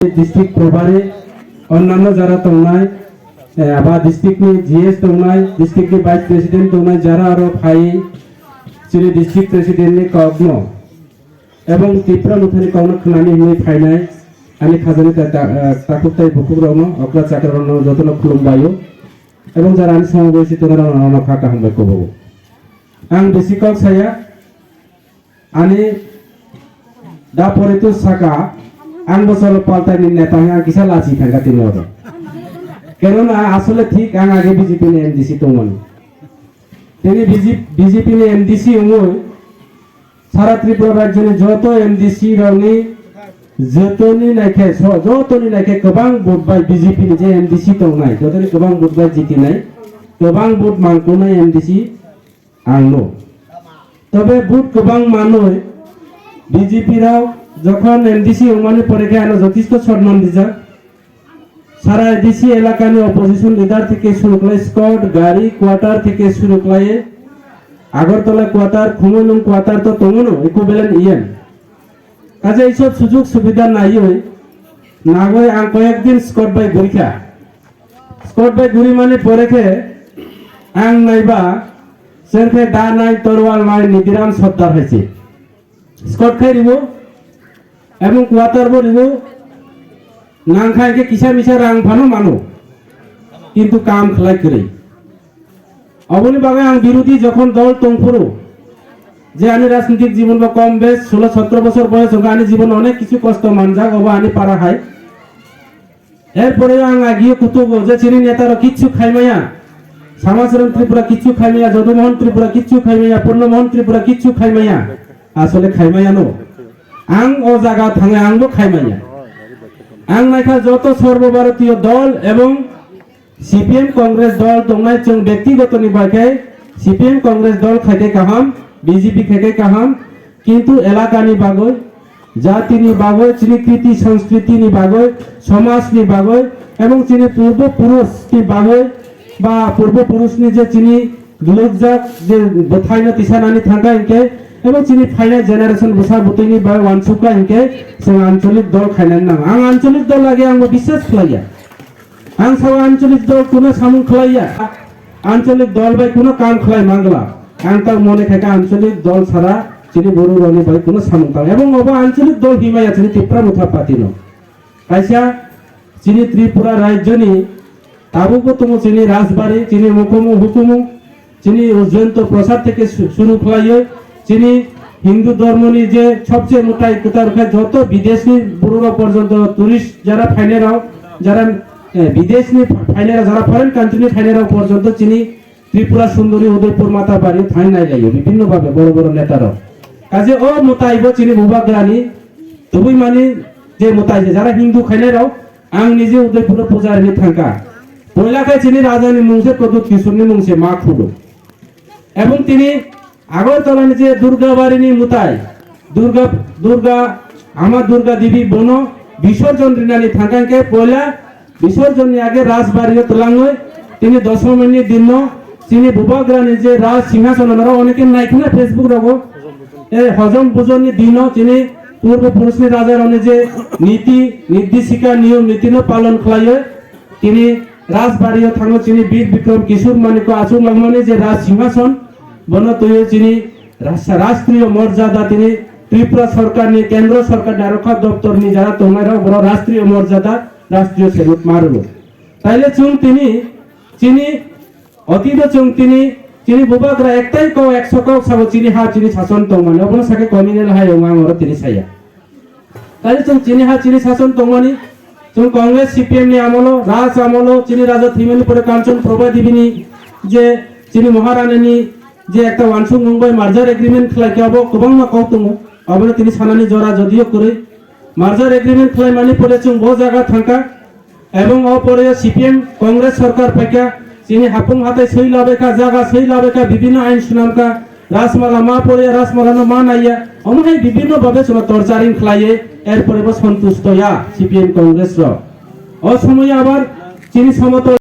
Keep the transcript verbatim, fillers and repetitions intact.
district probari, onnanno jara tongnai, eh, aba district ni G S tongnai, district ni vice president tongnai, jara aro phai chini district president ni kokno ebong Tipra Mothani kokno khnani hinwi phainai ani khajani ta-, ta-, eh, takhuk tai bukhuk rokno, okra chakra rokno jotono khulumbaio. Ebong jara ani samung boisi tongnai rokno kha kaham bai kubugo. Ang bisi kok saya, ani da poritu saka, ang bo solo paltai ni neta hwnwi ang kisa lachi thangkha tini oro. Kenona asole thik ang age B J P ni M D C tongmani. Tini B J P, B J P ni M D C wngwi sara Tripura rajyoni joto M D C rokni jotoni naikhe so-, jotoni naikhe kwbang vote bai B J P ni je M D C tongnai, jotoni kwbang vote bai jitinai, kwbang vote mangkunai M D C ang no. Tobe vote kwbang manwi B J P rok jokhon M D C wngmani pore khe ano jotisto sonman rijak. Sara A D C elakani opposition leader theke suru khlai scout, gari, quarter theke suru khlai Agartala quarter, Khumulwng quarter to tongo no equivalent E M. Kaje isop sujug subida naiwi nagoi ang koyek din scout bai gurikha. Scout bai guri mani pore khe ang naiba serkhe da nai torwal nai Nidiram Sotdar hai se. Scout khai ribo, ebong quarter bo ribo, nang khai khe kisa misa rang phano mano, kintu kam khlai kwrwi. Oboni bagwi ang birodhi jokhon dol tongphuru, je ani rajnitik jibon bo kom bes solo sotro bosor boyos wngkha, ani jibon onek kichu kosto manjak, obo ani para hai. Erpore ang agio kutugo je chini neta rok kichu khaimaya, Samacharan Tripura kichu khaimaya, Jodumohon Tripura kichu khaimaya, Purnomohon Tripura kichu khaimaya, asole khaimaya no. Ang o jaga thangwi ang bo khaimaya. Ang naikha joto Sarbo Bharatiyo dol ebong C P M Congress dol tongnai chwng byaktigoto ni bai khe C P M Congress dol khai khe kaham, B J P khai khe kaham, kintu elaka ni bagwi, jati ni bagwi, chini kriti sanskriti ni bagwi, somaj ni bagwi, ebong chini purbo purush ni bagwi ba purbo purush ni je chini Glukjak je bwthaino tisanani thangkha hinkhe, ebo chini phainai generation bwsa bwtwini bai uansukha hinkhe, chwng ancholik dol khainani nango. Ang ancholik dol lage angbo biswas khlaiya. Ang sao ancholik dol kuno samung khlaiya. Ancholik dol bai kuno kam khlai mangla. Ang tao mone khaikha ancholik dol sara chini borok rokni bai kuno samung tang. Ebong obo ancholik dol himaya chini Tipra Motha Party no. Kaisa chini Tripura rajyoni tabukbo tongo chini rajbari, chini mukumu hukumu, chini Ujjayanta Prasad theke su-, suru khlaiwi, chini Hindu dhormoni je sobse mutai kwtal khe joto bideshni bororok porjonto tourist jara phainairok, jara, eh, bideshni phainairok, jara foreign country ni phainairok porjonto chini Tripura Sundori Udaipur Mata Bari thang nai laio bibhinno bhabe boro boro neta rok. Kaje o mwtai bo chini bubagrani tubui mani je mwtai je jara Hindu khainai rok ang nije Udaipur o puja rini thangka. Poila khe chini raja ni mung se Pradyut Kishore ni mung se ma khudu. Ebong tini Agartala ni je Durga Bari ni mwtai Durga, Durga, Ama Durga Devi bono bisorjon rinani thangkang khe poila bisorjon ni age Rajbari o twlangwi tini Doshomini dinno chini bubagrani je Raj Singhason onoro oneke naikhuna Facebook rogo, eh, hojom bujonni dino chini purbo purushni rajarokni je niti nirdeshika niyom nitino palon khlaiwi tini Rajbari o thango chini Bir Bikrom Kishore Manikko achuk langmani je Raj Singhason bono twiwi chini Ras-, rashtriyo morjada tini Tripura sorkarni, kendro sorkarni aro kha doptorni jara tongnairok borok rashtriyo morjada, rashtriyo salute ma rwo. Taile chwng tini, chini otito chwng tini, chini bubagra ektai kok ekso kok sabo chini ha chini sason tongmani, obono sakhe communal hai wng ang oro tini saya. Tani chwng chini ha chini sason tongmani, chwng Congress C P M ni amolo, Raj amolo, chini raja thwimani pore Kanchan Prabha Devi ni je chini Maharani ni je ekta wansuk mung bai merger agreement khlai khe abo kwbangma kok tongo. Abono tini sanani jora jodio kwrwi. Merger agreement khlaimani pore chwng bo jaga thangkha. Ebong o pore C P M Congress sorkar phaikha, chini hapung hatai swi labaikha, jaga swi labaikha, bibhinno ain swnamkha, Rajmala ma pore, Rajmala no ma naiya, omo hai bibhinno bhabe chwngno torturing khlaiye, er pore bo santusto ya C P M Congress rok. O somoy abar chini somoto